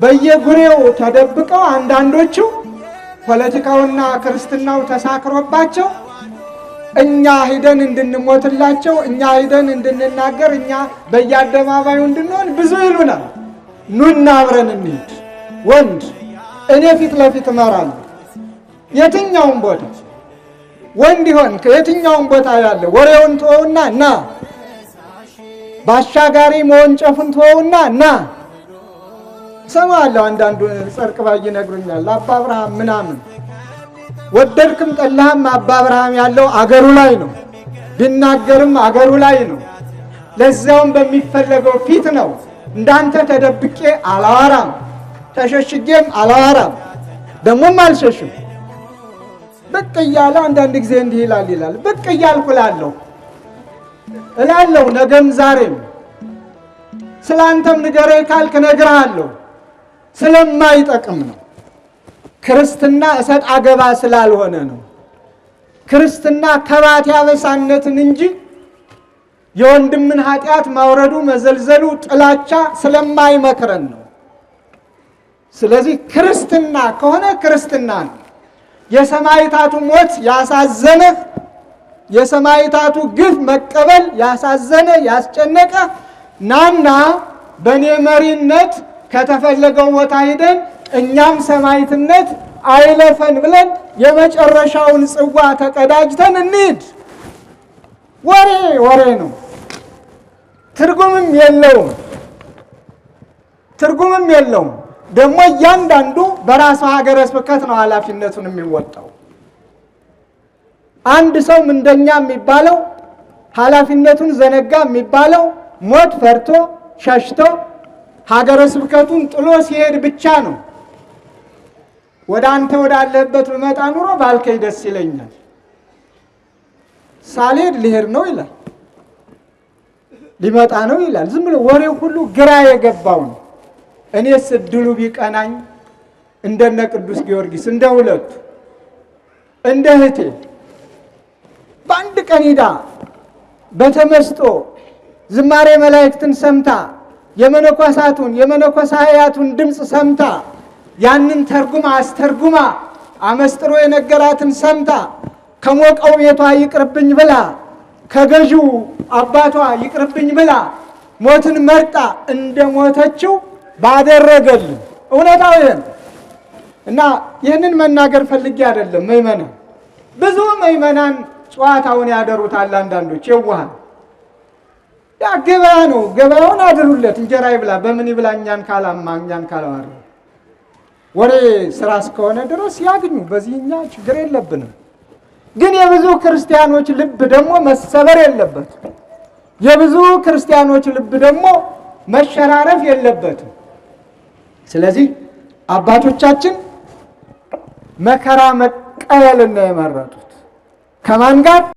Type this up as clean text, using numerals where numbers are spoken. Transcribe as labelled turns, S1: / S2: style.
S1: በየጉሬው ተደብቀው አንዳንዶቹ ፖለቲካውና ክርስትናው ተሳክሮባቸው እኛ ሂደን እንድንሞትላቸው፣ እኛ ሂደን እንድንናገር፣ እኛ በየአደባባዩ እንድንሆን ብዙ ይሉናል። ኑና አብረን እንሂድ። ወንድ እኔ ፊት ለፊት እመራለሁ። የትኛውም ቦታ ወንድ ይሆን ከየትኛውም ቦታ ያለ ወሬውን ተወውና ና፣ ባሻጋሪ መወንጨፉን ተወውና ና። እሰማለሁ። አንዳንዱ ጸርቅ ባይ ይነግሩኛል። አባ አብርሃም ምናምን ወደድክም ጠላህም አባ አብርሃም ያለው አገሩ ላይ ነው። ቢናገርም አገሩ ላይ ነው። ለዚያውም በሚፈለገው ፊት ነው። እንዳንተ ተደብቄ አላወራም፣ ተሸሽጌም አላወራም፣ ደግሞም አልሸሽም። ብቅ እያለ አንዳንድ ጊዜ እንዲህ ይላል ይላል። ብቅ እያልኩ እላለሁ እላለሁ ነገም ዛሬም ስለ አንተም ንገረኝ ካልክ እነግርሃለሁ። ስለማይጠቅም ነው። ክርስትና እሰጥ አገባ ስላልሆነ ነው። ክርስትና ከባቴ አበሳነትን እንጂ የወንድምን ኃጢአት ማውረዱ መዘልዘሉ ጥላቻ ስለማይመክረን ነው። ስለዚህ ክርስትና ከሆነ ክርስትና ነው። የሰማዕታቱ ሞት ያሳዘነህ፣ የሰማዕታቱ ግፍ መቀበል ያሳዘነ ያስጨነቀ፣ ናና በእኔ መሪነት ከተፈለገው ቦታ ሂደን እኛም ሰማዕትነት አይለፈን ብለን የመጨረሻውን ጽዋ ተቀዳጅተን እንሂድ። ወሬ ወሬ ነው፣ ትርጉምም የለውም፣ ትርጉምም የለውም። ደግሞ እያንዳንዱ በራሱ ሀገረ ስብከት ነው ኃላፊነቱን የሚወጣው። አንድ ሰው ምንደኛ የሚባለው ኃላፊነቱን ዘነጋ የሚባለው ሞት ፈርቶ ሸሽቶ ሀገረ ስብከቱን ጥሎ ሲሄድ ብቻ ነው። ወደ አንተ ወዳለህበት ብመጣ ኑሮ ባልከኝ ደስ ይለኛል፣ ሳልሄድ ሊሄድ ነው ይላል፣ ሊመጣ ነው ይላል። ዝም ብሎ ወሬው ሁሉ ግራ የገባው ነው። እኔስ እድሉ ቢቀናኝ እንደነ ቅዱስ ጊዮርጊስ እንደ ሁለቱ እንደ እህቴ በአንድ ቀን ሂዳ በተመስጦ ዝማሬ መላእክትን ሰምታ የመነኮሳቱን የመነኮሳያቱን ድምፅ ሰምታ ያንን ተርጉማ አስተርጉማ አመስጥሮ የነገራትን ሰምታ ከሞቀው ቤቷ ይቅርብኝ ብላ ከገዢው አባቷ ይቅርብኝ ብላ ሞትን መርጣ እንደ ሞተችው ባደረገልን። እውነታው ይሄ ነው። እና ይህንን መናገር ፈልጌ አይደለም። ምእመናን፣ ብዙ ምእመናን ጨዋታውን ያደሩታል። አንዳንዶች የዋሃን ያ ገበያ ነው። ገበያውን አድሩለት፣ እንጀራ ይብላ፣ በምን ይብላ? እኛን ካላማ እኛን ካላዋረ ወሬ ስራ እስከሆነ ድረስ ያግኙ። በዚህ እኛ ችግር የለብንም። ግን የብዙ ክርስቲያኖች ልብ ደግሞ መሰበር የለበትም። የብዙ ክርስቲያኖች ልብ ደግሞ መሸራረፍ የለበትም። ስለዚህ አባቶቻችን መከራ መቀበልን ነው የመረጡት። ከማን ጋር?